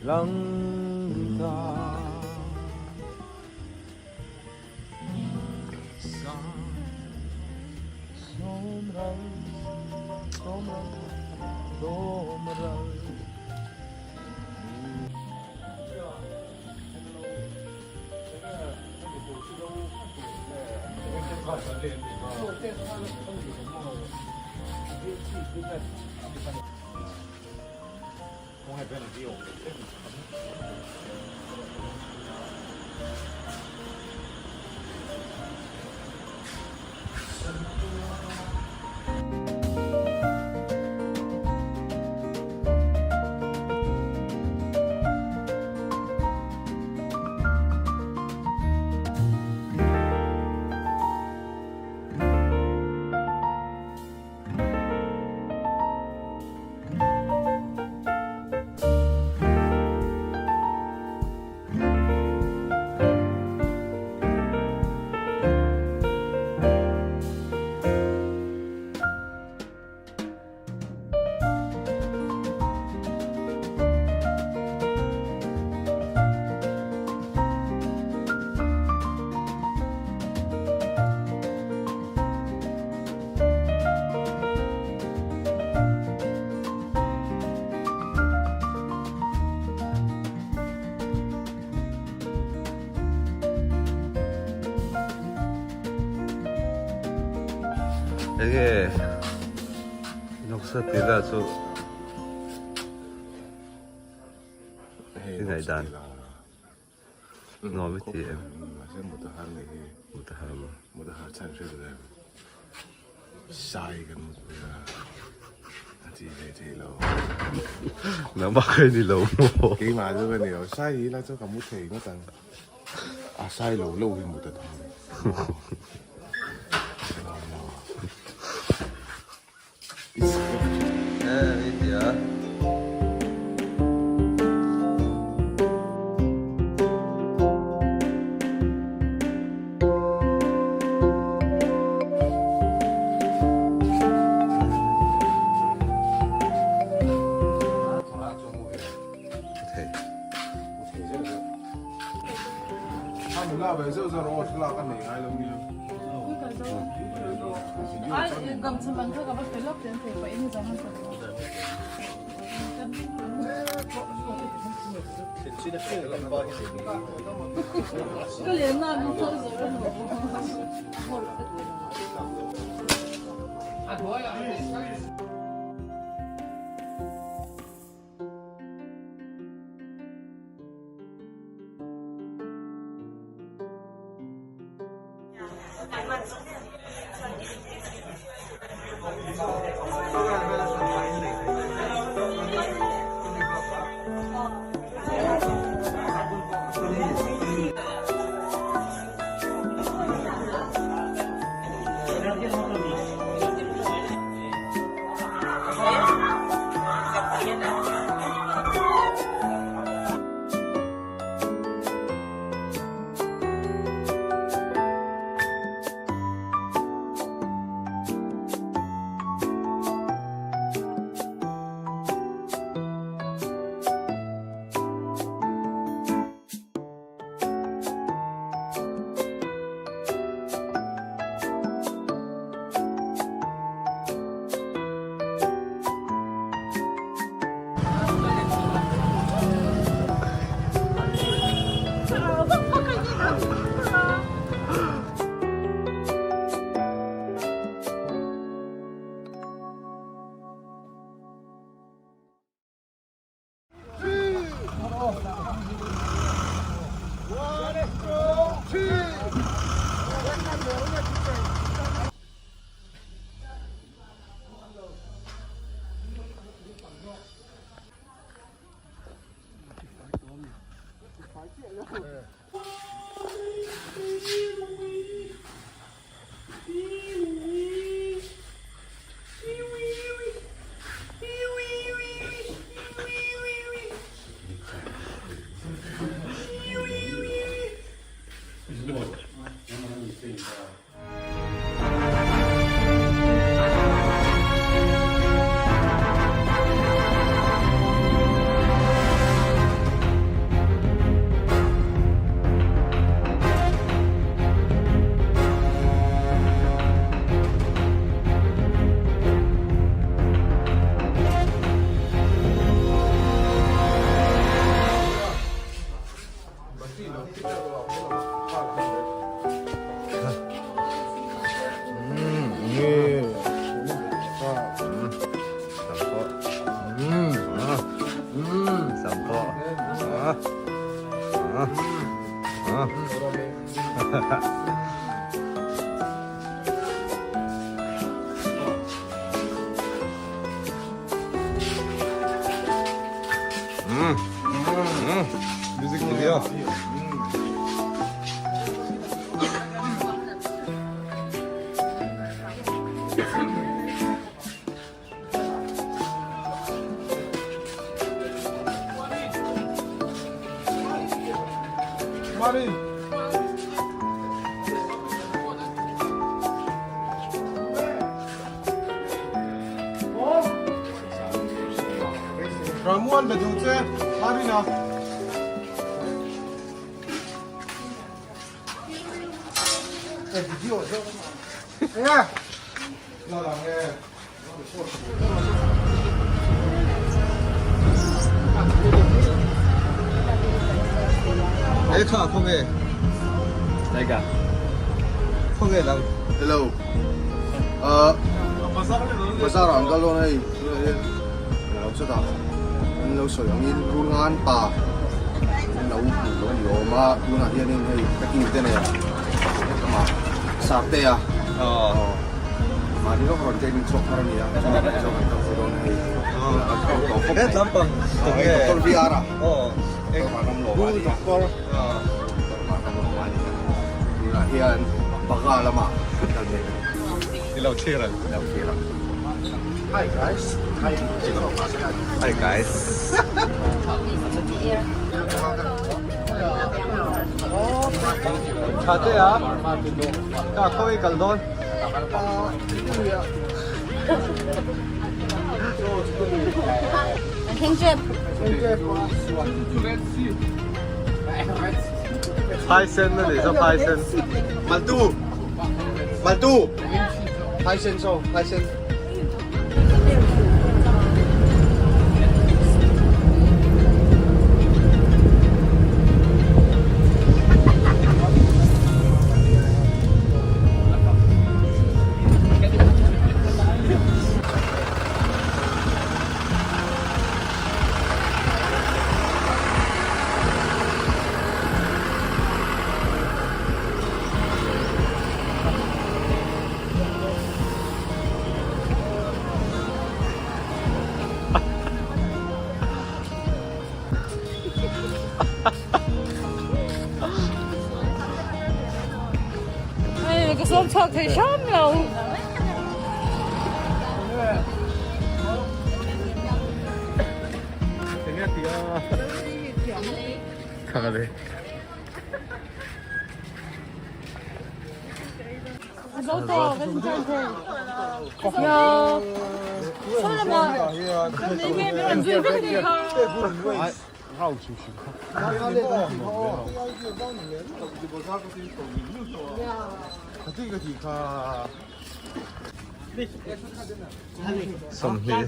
Lang ta Enge Noksa tila chu i ngaihdan nuam i ti em? Mutahar maw? Mutahar chhan hre lo em? Sai kan mut pui a, a ti ve thei lo. Nangmah kha i ni lo maw? Keimah chu ka ni lo, sai hi la chu ka mu thei ngawt ang. A sai lo lo hi mut a thang. Music video. Ramuan be duh che Marina. E kha khawnge khawnge lang Hello. Uh, bazar ah an kal dawn hei tunah hian lo chawt ah an lo sawi angin rulngan pa an lo hmu tawh a ni awm a tunah hianin hei packing te nen amah sarte a aw mahni lawk rawn training chhuak thar a ni a chutah kan zawk an kal ve dawn a hei an kal tawh khawp mai Hetlam pang hei doctor VR a aw doctor Vanramlawma a ni a doctor Vanramlawma a ni a tunah hian Bagha lamah kan kal mek a ni. I lo thlir ang. I lo thlir ang. Hi guys. Hi. Hi guys. Tha te a. Ka khawi kal dawn. Phaisen a ni chu phaisen. Maltu. Maltu. Phaisen so phaisen. Hei ka sawm chhuak thei hram lo. Sawmhnih.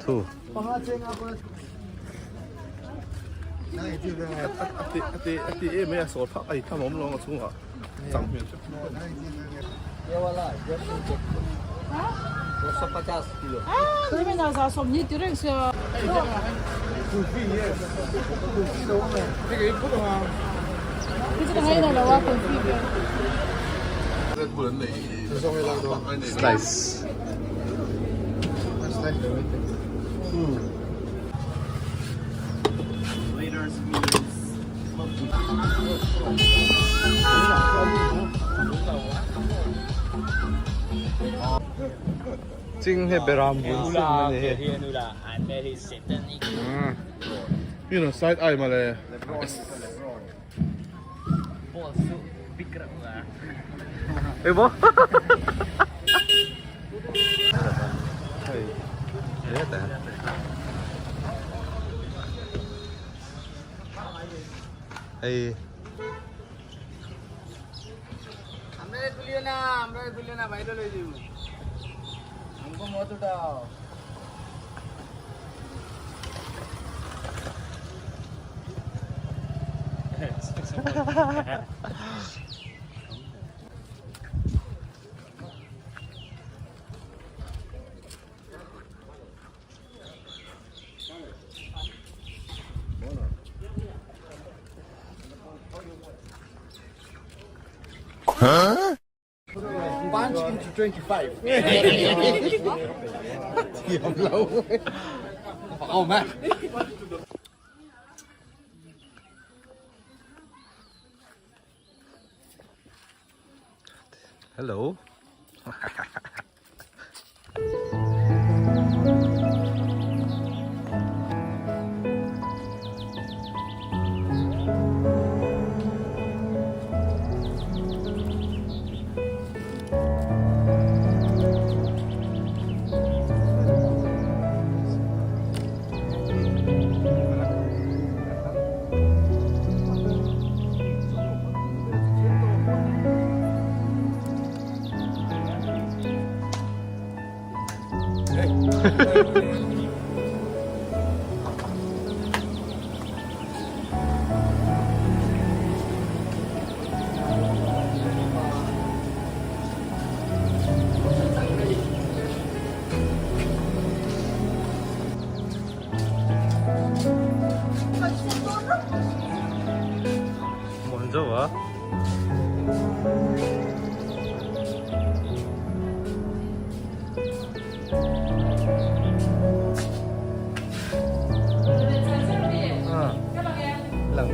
Thu. Slice. Ching he beram bun sin a ni hi. Side eye male. Ê bố. Hei. Hei. Punch into 25. Thiam lo. Oh man. Hello. 먼저 와. Lang.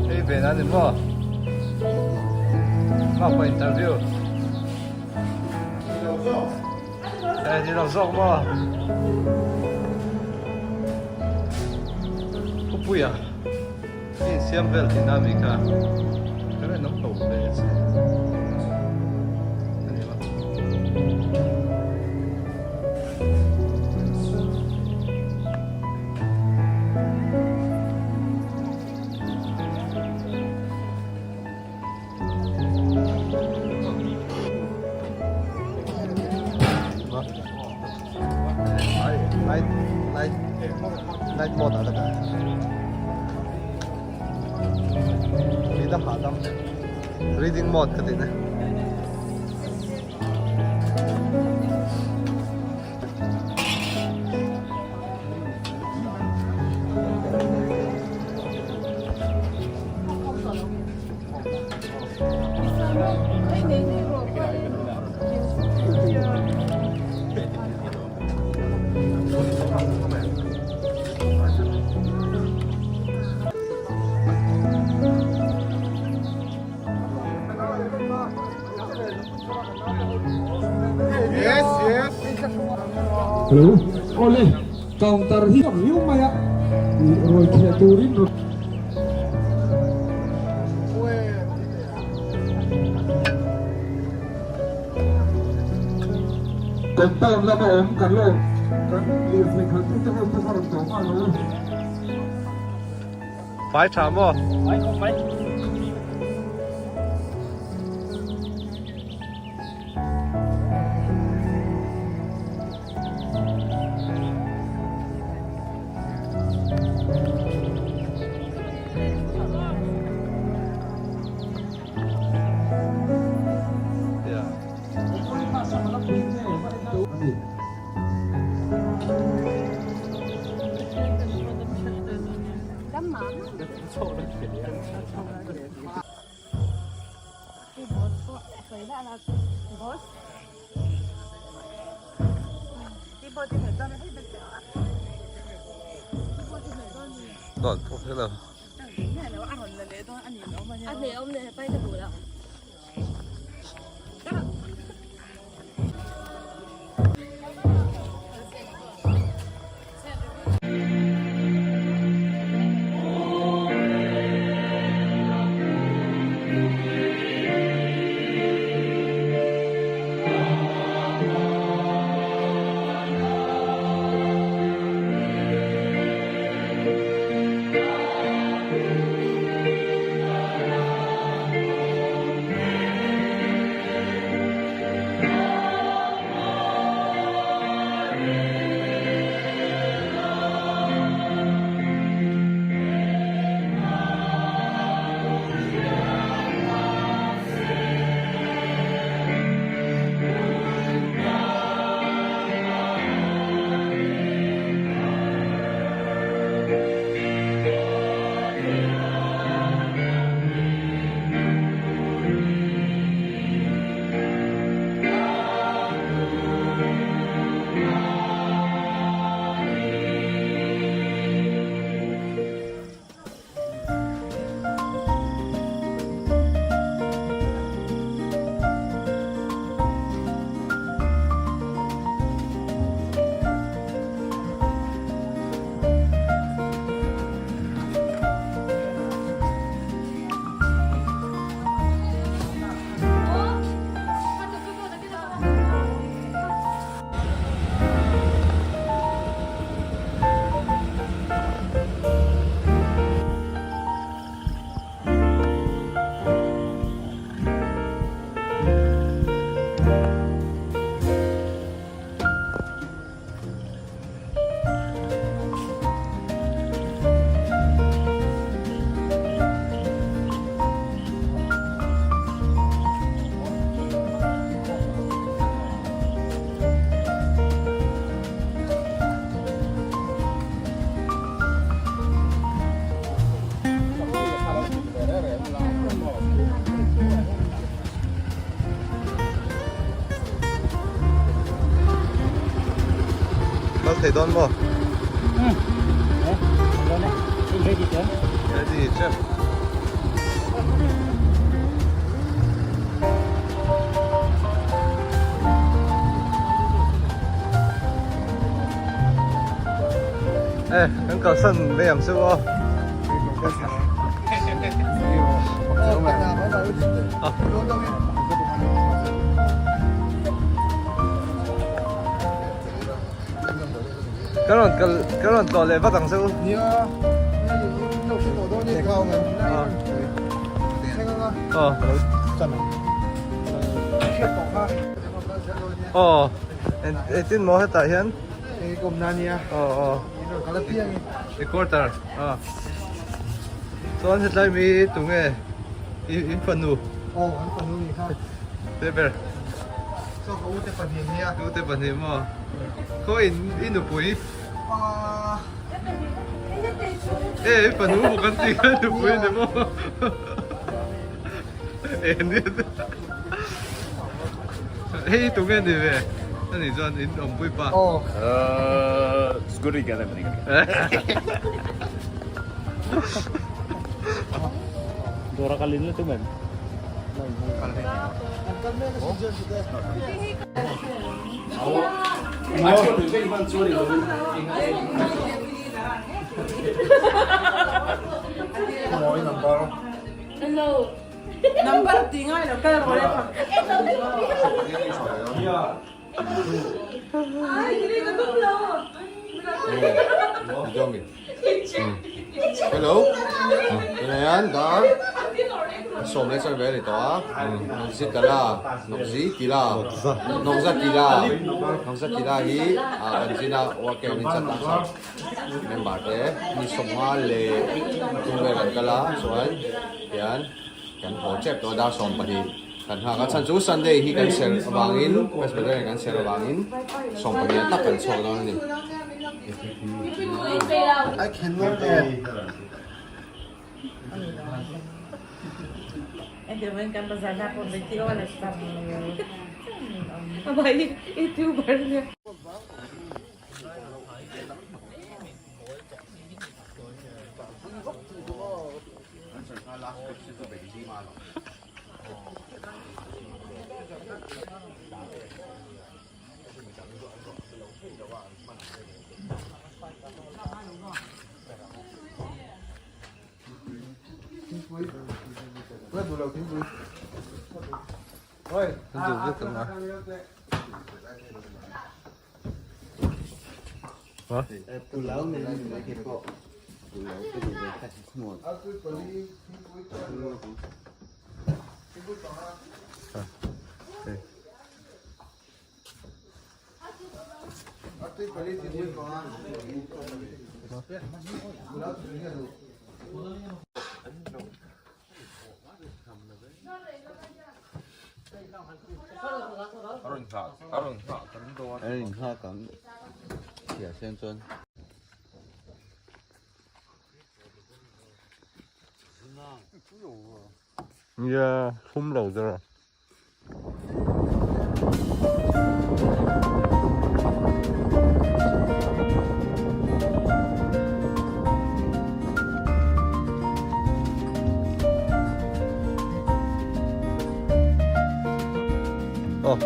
Hey, Ben, ano mo? Mapa interview. Eh, ni lo zawk maw? Khawpuia i insiam vel tihna a mi kha ka rinawm lo hle a che a ni maw? Night night night mode ah ka dah. Read a hahdam. Reading mode ka tih na. Yes, yes. Hello, awle counter hi a riau mai a, ih rawi theh turin rawn. Compound lama awm kan la awm kan lirthei khalhtute ho te kha rawn tawh nghal lo. Fai tha maw? Fai khawp mai. Dawn pawh hre lo. dawn maw? Ready chef. Eh, kan kalsan mai ang chu aw. Kan rawn kal kan rawn tlawh leh vat ang chu. Aw. Aw. Engtin maw hetah hian? Aw aw. Recorder. Aw. Chuan hetlai mi tunge i in fanu. Aw an fanu ni kha. Te ber. Chaw ka ute pahnih nia. Ute pahnih maw? Khaw in i nupui. Pa. E i fanu maw kan tih kha nupui ni maw? E nia. Hei tunge ni ve? Ani chuan in awmpui pa. Aw. Scooty ka ni. Dora kalin la tu mem. Number ti ngai lo kal rawh le. Hello tunah hian dar sawm leh char ve a ni tawh a nawkzi tala nawkzi tila nawkza tila nawkza tila hi ah kan zin a worker in chat a sak member te mi sawmnga leh tum vel an kal a chuan tihian kan haw tep tawh a dar 12. Kan nghak a chhan chu Sunday hi kan serh avangin Presbyterian kan serh avangin 12 tak kan chhuak dawn a ni. I cannot eh. Kan duh vek ang a. Nia hlum lo ber a. Aw.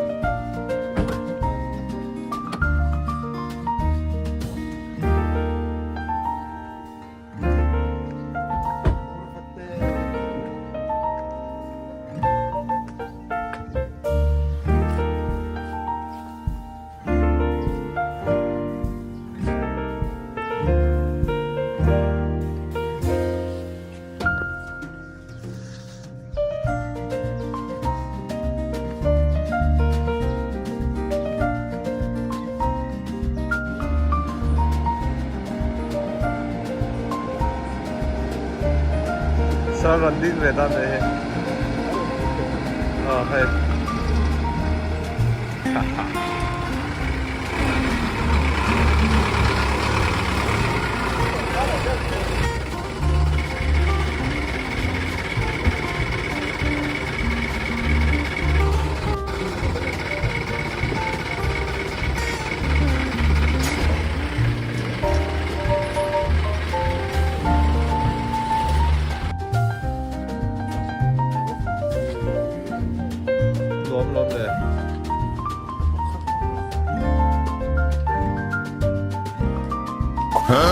Sir rawn ding ve ta mai hei aw hei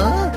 A.